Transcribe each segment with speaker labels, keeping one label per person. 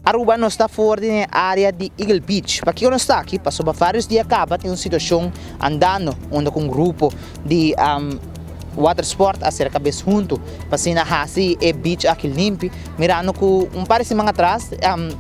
Speaker 1: Aruba nos ta for den e area di Eagle Beach. Pakiko nos ta aki? Pasobra varios dia kaba tin un situashon andando unda ku un grupo di watersport a sera kabes huntu pa asina hasi e beach aki limpi, mirando ku un par di siman atras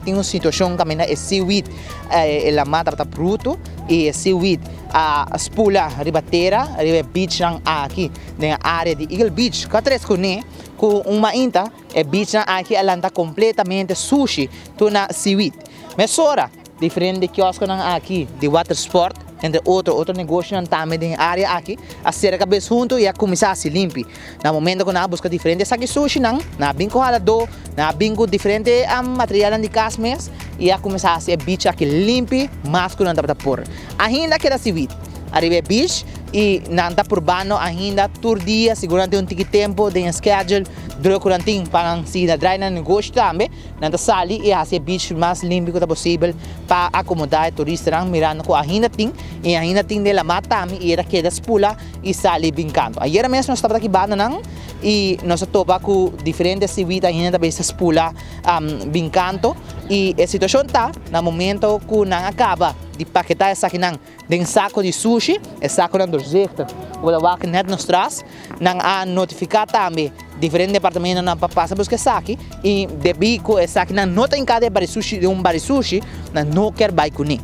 Speaker 1: tin un situashon kaminda e seaweed, e lama tabata brutu i e seaweed a spula riba tera riba e beachnan aki den e area di Eagle Beach. Ku a tres kuné ku un mainta E beachnan aki a lanta completamente sushi tur na seaweed. Mesora, diferente kioskonan aki di watersport, entre otro otro negoshonan tambe den e area aki, a sera cabes hunto y a cuminsa haci limpi. Na momento cu nan a busca diferente saki sushinan, nan a bin cu haladó, nan a bin cu diferente materialnan di cas mes y a cuminsa haci e beach aki limpi mas cu nan tabata por. Ainda keda seaweed ariba e beach y nan ta purbando ainda tur dia, sigur nan tin un tiki tempo den e schedule druk ku nan tin pa nan sigui na drai nan negoshi tambe, nan ta sali i hasi e beach mas limpi ku ta posibel pa akomodá e turistanan mirando ku ainda tin i ainda tin den lamá tambe i e ta keda spula i sali bin kantu. Ayera mes nos tabata aki banda nan i nos a topa ku diferente siwit ainda ta bisa spula bin kantu i e situashon ta na momento ku nan a kaba di paketá esakinan Den sako di sushi, e sakonan doorzichtig ku bo ta wak net nos tras. Nan a notifiká tambe diferente departamentonan pa pasa buska esaki i debí ku esakinan no ta hinká den barisushi den un barisushi, nan no kier bai kuné.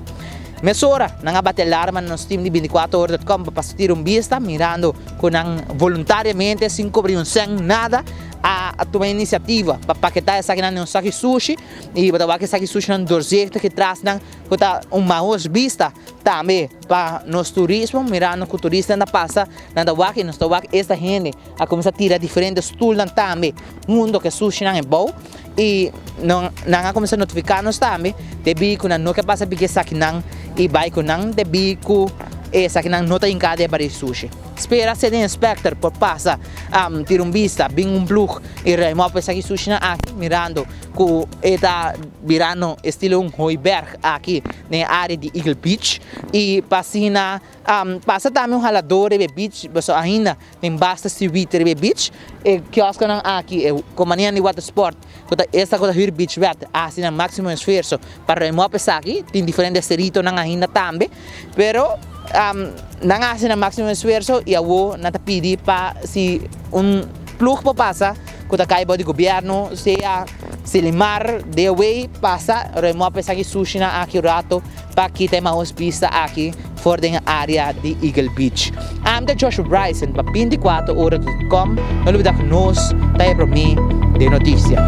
Speaker 1: Mesora nan a bati alarma na nos tim di binticuatrohora.com pa pasa tira un bista mirando ku nan voluntariamente sin kobra un sèn nada a tuma inisiativa pa paketá esakinan den un saki sushi i bo ta wak esaki sushinan doorzichtig i trasnan Ku ta un mahos bista tambe pa nos turismo, mirando ku turistanan ta pasa, nan ta wak i nos ta wak esta hende a kuminsá tira diferente stulnan tambe hunto ku e sushinan e bou i nan a kuminsá notifiká nos tambe debí ku nan no ke pasa piki esakinan i bai ku nan debí ku esakinan no ta hinká den e barí sushi. Spera City Inspector por pasa tira un bista, bin un plug i ruim op esaki sushinan aki mirando ku e ta birando estilo un hooiberg aki den e área di Eagle Beach i pa asina pasa tambe un haladó riba e beach pasobra ainda tin basta seaweed riba e beach. E kioskonan aki, e kompanianan di watersport ku ta esta ku ta hür beach wet a hasi nan máksimo esfuerso pa ruim op esaki. Tin diferente seritonan ainda tambe pero nan a hasi nan máksimo esfuerso i awor nan ta pidi pa si un ploeg por pasa ku ta kai bou di gobièrnu, sea Selimar, DOW, pasa remòp esaki sushinan aki un rato pa kita e mahos bista aki for den e área di Eagle Beach. Ami ta Joshua Bryson pa 24 ora dot com, no lubida ku nos ta e promé den notisia.